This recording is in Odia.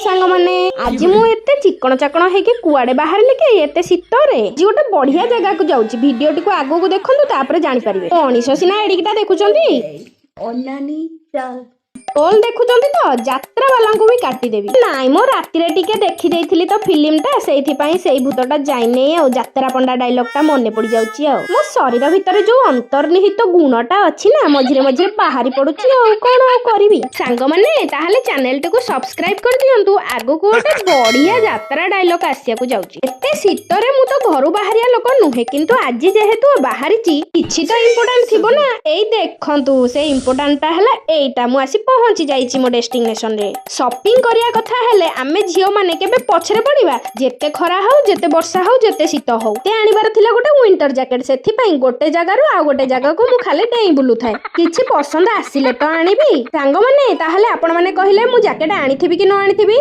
ସାଙ୍ଗମାନେ। ଆଜି ମୁଁ ଏତେ ଚିକଣ ଚାକଣ ହେଇକି କୁଆଡେ ବାହାରିଲି କି ଏତେ ଶୀତରେ? ଆଜି ଗୋଟେ ବଢିଆ ଜାଗାକୁ ଯାଉଛି। ଭିଡିଓଟିକୁ ଆଗକୁ ଦେଖନ୍ତୁ, ତାପରେ ଜାଣିପାରିବେ। ମଣିଷ ସିନା ଏଡିକିଟା ଦେଖୁଛନ୍ତି। ଅନାନି ଚାଲ। ରୋଲ ଦେଖୁଛନ୍ତି ତ, ଯାତ୍ରା ବାଲାଙ୍କୁ ବି କାଟିଦେବି। ନାଇଁ, ମୁଁ ରାତିରେ ଟିକେ ଦେଖିଦେଇଥିଲି ତ ଫିଲ୍ମଟା, ସେଇଥିପାଇଁ ସେଇ ଭୂତଟା ଯାଇନେଇ ଆଉ ଯାତ୍ରା ପଣ୍ଡା ଡାଇଲଗଟା ମନେ ପଡିଯାଉଛି। ଆଉ ମୋ ଶରୀର ଭିତରେ ଯୋଉ ଅନ୍ତର୍ନିହିତ ଗୁଣଟା ଅଛି ନା, ମଝିରେ ମଝିରେ ବାହାରି ପଡୁଛି। ଆଉ କଣ ଆଉ କରିବି? ସାଙ୍ଗମାନେ, ତାହେଲେ ଚ୍ୟାନେଲଟିକୁ ସବସ୍କ୍ରାଇବ କରିଦିଅନ୍ତୁ। ଆଗକୁ ଗୋଟେ ବଢିଆ ଯାତ୍ରା ଡାଇଲଗ ଆସିବାକୁ ଯାଉଛି। ଏତେ ଶୀତରେ ମୁଁ ତ ଘରୁ ବାହାରିବା ଲୋକ ନୁହେଁ, କିନ୍ତୁ ଆଜି ଯେହେତୁ ବାହାରିଛି, କିଛି ତ ଇମ୍ପୋର୍ଟାଣ୍ଟ ଥିବ ନା। ଏଇ ଦେଖନ୍ତୁ, ସେ ଇମ୍ପୋର୍ଟାଣ୍ଟଟା ହେଲା ଏଇଟା। ମୁଁ ଆସି ପହଞ୍ଚି ଯାଇଛି ମୋ ଡେଷ୍ଟିନେସନରେ। ସପିଂ କରିବା କଥା ହେଲେ ଆମେ ଝିଅ ମାନେ କେବେ ପଛରେ ପଡିବା? ଯେତେ ଖରା ହଉ, ଯେତେ ବର୍ଷା ହଉ, ଯେତେ ଶୀତ ହଉ। ସେ ଆଣିବାର ଥିଲା ଗୋଟେ ୱିଣ୍ଟର ଜ୍ୟାକେଟ। ସେଥିପାଇଁ ଗୋଟେ ଜାଗାରୁ ଆଉ ଗୋଟେ ଜାଗାକୁ ମୁଁ ଖାଲି ଡେଇଁ ବୁଲୁଥାଏ। କିଛି ପସନ୍ଦ ଆସିଲେ ତ ଆଣିବି। ସାଙ୍ଗମାନେ, ତାହେଲେ ଆପଣ ମାନେ କହିଲେ, ମୁଁ ଜ୍ୟାକେଟ ଆଣିଥିବି କି ନ ଆଣିଥିବି?